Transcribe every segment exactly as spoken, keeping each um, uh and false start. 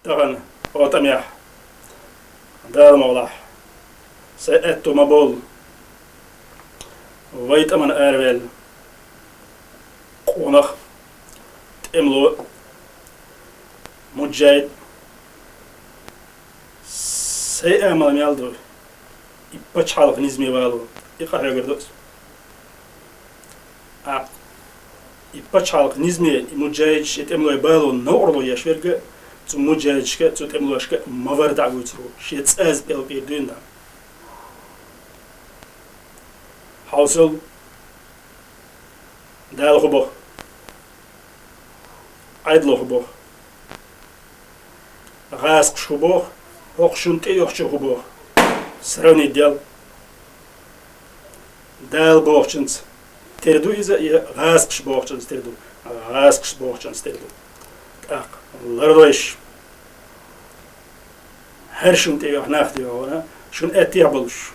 Тахан, о тӀамехь, Дала мукъалахь, сайн аьтту ма боллу, вай тӀамна араваьлла къонах, тӀемало, муджахӀид, сайн амал мел ду, и пачхьалкх низаме вало, и къахьоьгур ду ас. А, и пачхьалкх низаме, и муджахӀидаш, и тӀемалой бало новкъарло еш верг а, цу муджахӀидашка, цу тӀемалошка ма вара дӀа вуьйцур ву, шен цӀаза пӀелг эр дуьйна дӀа. Хьовсал, Дала хӀун боху? Ӏедало хӀун боху? ГӀазкхаша хӀун боху? ХӀокху шуна тӀеоьхучо хӀун боху? Сравнить дел. Дала бохучунца тера ду иза, я гӀазкхаша бохучунца тера ду? ГӀазкхаша бохучунца тера ду. ТӀаккха лардойш, хӀара шуна тӀеоьху нах тӀеоьху вана, шуна аьттехьа болуш,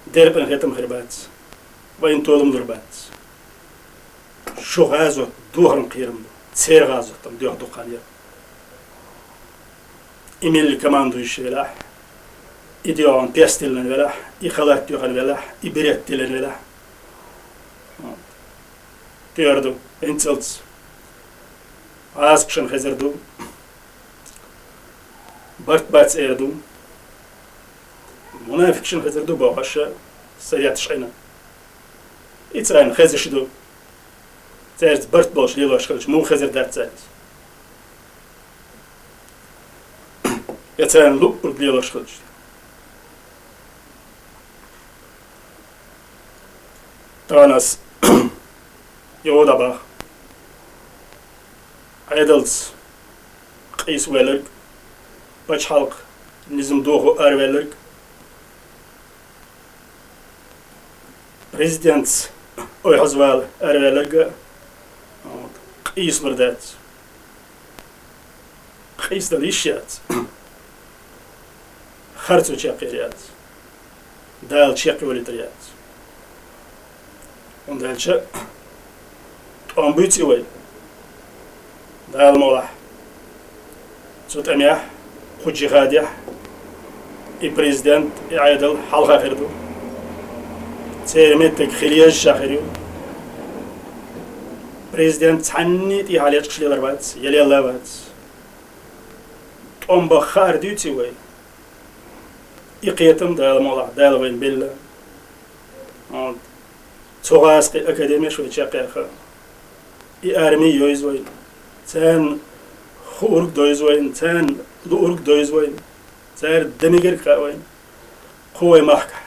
дерриг къинхетам хир бац, вайна толам лур бац. Шу гӀазот духаран кхерам бу, церан гӀазот-м доьху дукха хан яра. И милли командующий велахь, и доьгӀун пес тиллина велахь, и халат доьхна велахь, и берет тиллина велахь. Тоьар ду, хӀинцалц. ГӀазкхашна хезар ду, барт бац эр ду, мунафикъашна хезар ду бохуш, советаш Ӏина. И царна хезаш ду. Цаьрца барт болуш лелош хилча, муха хезар дац цаьрца? Я царна луъург лелош хилча. Тахана ас юха дӀабаха. Ӏедалца къийса ваьлларг, пачхьалкх низам дохо араваьлларг, президентца ойхьаза вала араваьлларг а, вот, къийсалур дац. Къийсадала йиш яц. Харцо чекхъяр яц. Дала чекхйолуьйтур яц. ХӀунда аьлча тӀом буьйцу вай. Дала мукъалахь, цу тӀамехь, кху джихадехь и президент, и Ӏедал хьалха хир ду. Церан меттиг хила езаш а хир ю. Президент цхьанний тӀехьа лечкъаш лелар вац, я лелла а вац. ТӀом баха хаар дуьйций вай? И кхетам, Дала мукъалахь, Дала вайна белла. Вот. Цу гӀазкхийн академеш вай чекхъяьхна. И арми йовза вайна. Царна хуург довза вайна, царна луург довза вайна, цара дан мегар хаьа вайна. Кху вай махкахь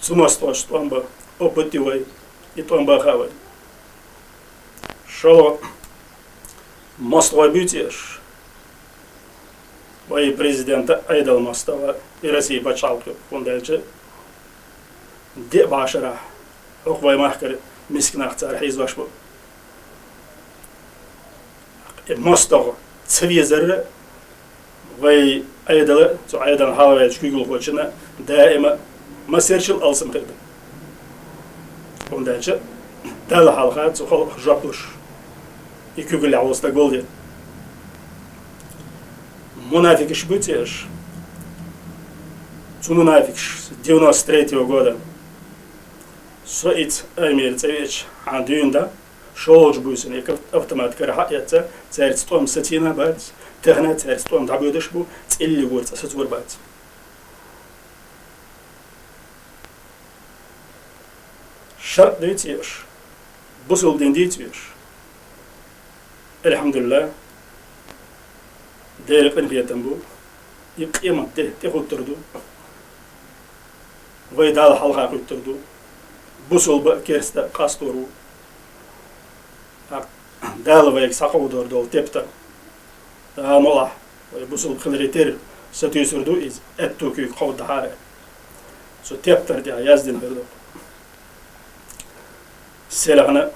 цу мостагӀашца тӀом бан опыт ю вай, и тӀом бан хаьа вай. ШолгӀа, мостагӀой буьйцу аш? Вай президента, Ӏедал мостагӀа, и Россия пачхьалкх ю, хӀунда аьлча диъ бӀе шарахь хӀокху вай махкара мисканах цара хьийзош бу. И мостагӀа ца везар вай Ӏедала, цу Ӏедална хьалхаваьллачу куьйгалхочунна даима массерчул алсам хир ду. ХӀунда аьлча Далла хьалха цу халкъах жоп луш, и куьйгаллехь волу стаг волу де. Мунафикъаш буьйцу аш? Цу мунафикъаш девяносто третьего года со ица Аймера цӀа веача хьан дуьйна дан, шолгӀачу буьйсанна и автомат кара хьа а эцна, цаьрца тӀом сацийна а бац, тахана цаьрца тӀом дӀабоьдуш а бу, цӀиллигора цӀа сацор а бац. ШарӀ дуьйцу аш? Бусулба дин дуьйцу аш? Алхьамдулиллах, Делан къинхетам бу, и къематде тӀехуьттур ду. Вай Далла хьалха кхуьттур ду. Бусулба а, керста а къастор ву. ТӀаккха Дала вайга схьакховдор долу тептар. Дала мукъалахь, вай бусулба хиларе терра сатуьйсур ду иза, аьтту куьйга кховдахьара. Цу тептар тӀехь яздина хир ду. Селхана,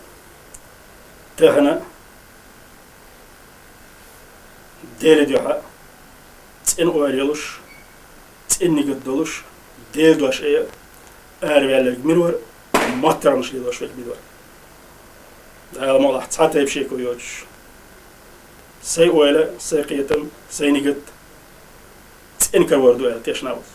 тахана, Делан дуьхьа цӀена ойла йолуш, цӀена нигат долуш, Делан дош айа араваьлларг мила вара, маттаргӀанаш лелош верг мила вара? Дала мукъалахь, цхьа тайпа шеко йоцуш. Сай ойла, сай кхетам, сай нигат цӀена кара вар да аьнна тешнаваз.